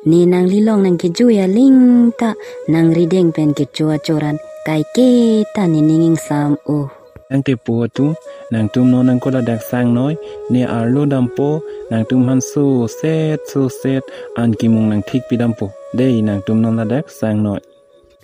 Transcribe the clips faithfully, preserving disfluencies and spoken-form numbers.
Ne nanglilong nangkejui aling ta nangrideng pen kecho achoran kaike ta nening ingsam o. Tangte po atum, nangtum non nangkok ladak sangnoi, ne arlo dampo, nangtumphan soset soset an kimung nangthik pidampo. Dei nangtum non ladak sangnoi.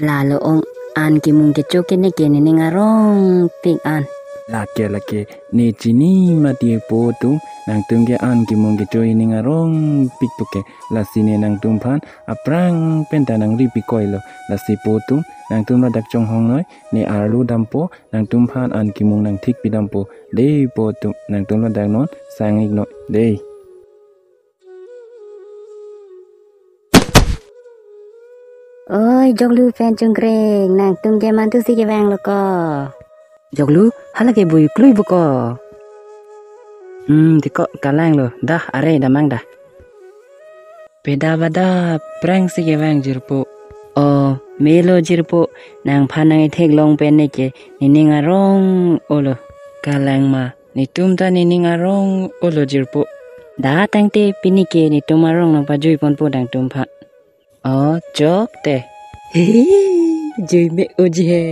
Lalo ong, an kimung kecho ke neke nening arongpik an. Lake lake, ne chini mati po atum, nangtum ke an kimung kecho nening arongpik puke. Lasi ne nangtumphan aphrang pen ta nangri pikoi lo. Lasi po atum, nangtum ladak chonghongnoi, ne arlo dampo, nangtumphan an kimung nangthik pidampo. Dei po atum, nangtum ladak non sang-iknoi. Dei. Oi, Joklu pen Chungkreng, nangtum ke mantu si kevang lo ko. Joklu, hala ke Buiklui bo ko. Hmm, tiko kalang lo, dah are damnang dah. Peda bada prang si kevang jirpo. O, melo jirpo, nangphan nangkethek long pen neke nening arong olo. Kalang ma, netum ta nening arong olo jirpo. Dah tangte pini ke netum arong nangpajui ponpo nangtumphan. O, chok te. Hehe, jui me oji he.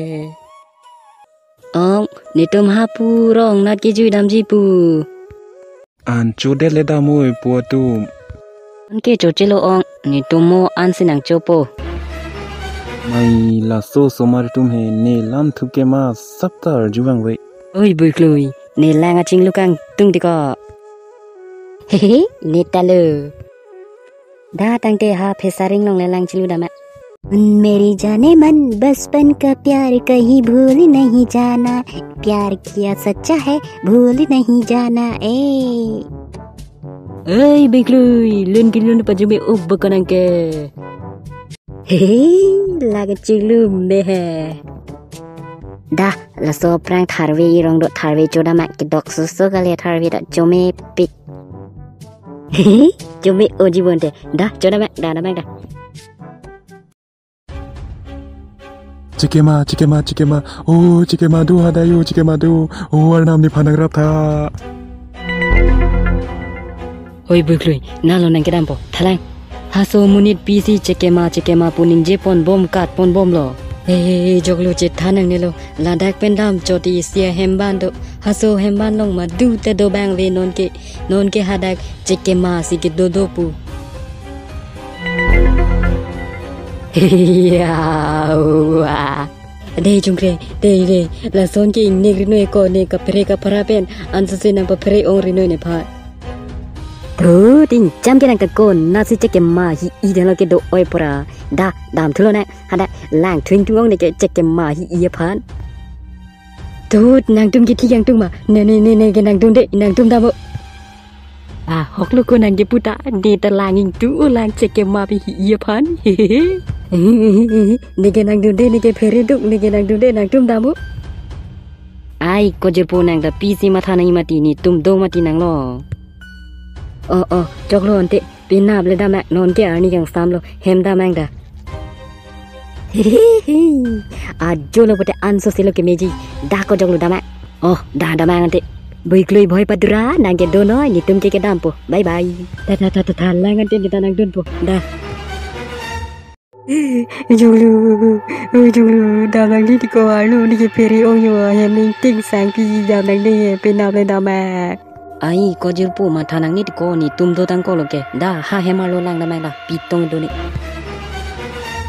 Ong, netum hapu rong nat kejui damji pu. An chodet le dam oi po atum. Anke chochelo ong, netum mo ansi nangchopo. Mai laso osomar atum he, ne lam thuke ma saptar juvang ve. Oi Buiklui, ne lang achinglu kangtung tiko. Hehe, ne ta lo. Dah tangte ha phesaring long le lang chelu dam ma. मेरी जाने मन बचपन का प्यार कहीं भूल नहीं जाना प्यार किया सच्चा है भूल नहीं जाना ए. Oi Buiklui, lun kelun pajumi up bekonang ke. Hehe, lake chinglu me he. Dah, laso prang tharve irong do tharve chodam ma kedok susu kali tharve do chomepik. Hehe, chome oji bonte. Dah, chodam ma, dah, damnang dah. Chekema, chekema, chekema. Oh, chekema do hadayo, chekema do. Oh, Arnam nephan nangrap tha. Oi Buiklui, nalo nangkedampo, thalang. Haso monit pisi chekema chekema pu ningje ponbom kat ponbomlo. He he he, Joklu chethan nangnelo, ladak pen dam choti isi ahemban do. Haso ahemban long ma du te dobang ve nonke, nonke hadak chekema si kedo do pu. Ya, wa. Dei Chungkreng, dei dei, lason ke ingnek rinoi ko ne kaphere kaphara pen, ansose nangpaphere ong rinoi nephan. Thu, ting cham ke nang kakon, nasi chekema hi-i dalo kedo oi pura. Dah, damthulo nang, hadak lang thuingtung ong neke chekema hi-i aphan. Thu, nangtum ke thik yangtung ma, ne ne ne ne ke nangtum dei, nangtum dam o. Ah, hoklo ko nangkepu ta, ne ta lang ingtung o lang chekema pi hi-i aphan. Neke nangdunde, neke phere duk, neke nangdunde, nangtum dam o. Ai, ko jirpo nang ta pisi matha nangji mati, netum do mati nanglo. Oh, oh, choklo ante, penap le dam ma, nonke arni kangsamlo, hem dam nang ta. Ajo lo pute ansose lo kemeji. Dah ko Joklu dam ma. Oh, dah dam ma ante. Buiklui bhoi padura, nangke donoi, netum ke kedampo. Bye bye. Dah, dah, dah, dah, dah, lang ante kita nangdunpo. Dah. Joklu, oh, Joklu, dam nangji tiko arlo neke phere ong yo, hem ning ting sang pi dam nangji, penap le dam ma. Ai, ko jirpo matha nangne tiko, netum dotang ko lo ke. Dah, ha hem arlo lang dam ma dah, pitong do ne.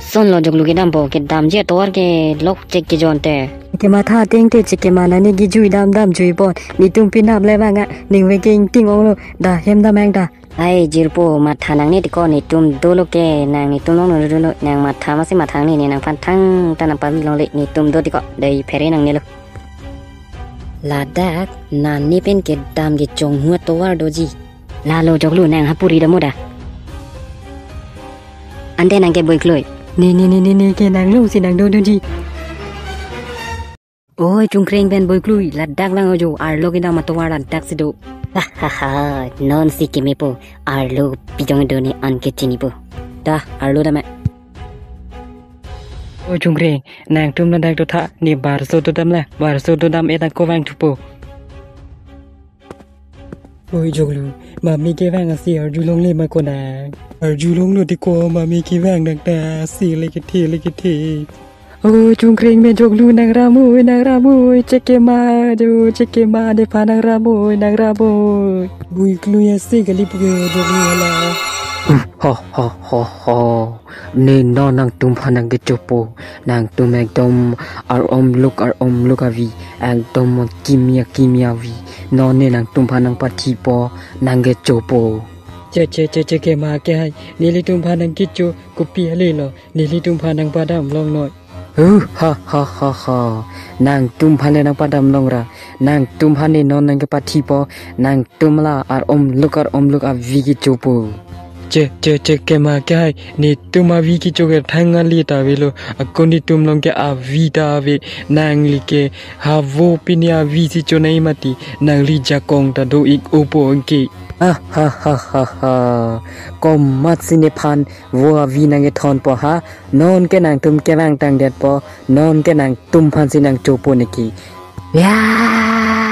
Sonlo Joklu kedampo, kedamji atovar ke lok chek kejon te. Kematha ateng te chekema nani kejui dam dam jui pon. Netum penap le vang a, ningve ke ingting ong lo. Dah, hem dam ma dah. Ai, jirpo matha nangne tiko, netum dolo ke, nang netum long no dolo, nang matha masi matha nangne, ne nangphan thangta nangpavi longle, netum do tiko, dei phere nangnelo. Ladak, nani pen kedam kechonghu atovar doji. Lalo Joklu nang hapu ri dam o dah. Ante nangke Buiklui. Ne, ne, ne, ne, neke nanglongsi nangdodunji. Oi, Chungkreng pen Buiklui, ladak vang o jo, arlo kedam atovar ladak si do. Ha, ha, ha, nonsi kemepo, arlo pijong do ne anke chinipo. Dah, arlo dam ma. Oi Chungkreng, nangtum ladak dotha, ne barso dodam la, barso dodam-et ako vangthupo. Oi Joklu, mami kevang asi arjulongle ma konat. Arjulonglo ti ko mami kevang nang ta si le kethe le kethe. O chungkring me Joklu nang ramui nang ramui chekema jo chekema nephan nang ramui nang ramui. Bui klui asi kali puke Joklu hala. Ho ho ho ho. Ne non nangtumphan nangkechopo. Nangtum ekdom ar-om luk ar-om luk avi. Ekdom kimia kimia avi. Non ne nangtumphan nangpathipo nangkechopo. Che che che chekema kehai. Nelitumphan nangkecho kopi ale lo. Nelitumphan nangpadam longnoi. Huh, ha ha ha ha. Nangtumphan le nangpadam longra. Nangtumphan ne non nangkepathipo. Nangtum la ar-om luk ar-om luk avi kechopo. Che che chekema kehai. Netum avi kecho ke thang ali ta avelo. Ako netum along ke avi ta ave. Nangli ke havo pini avi si chonai mati. Nangli jakong ta do-ik opo anke. Ha ha ha ha ha. Komatsi nephan vo avi nangkethonpo ha. Non ke nangtum kevang tangdetpo. Non ke nangtumphan si nangchopo neki. Ya.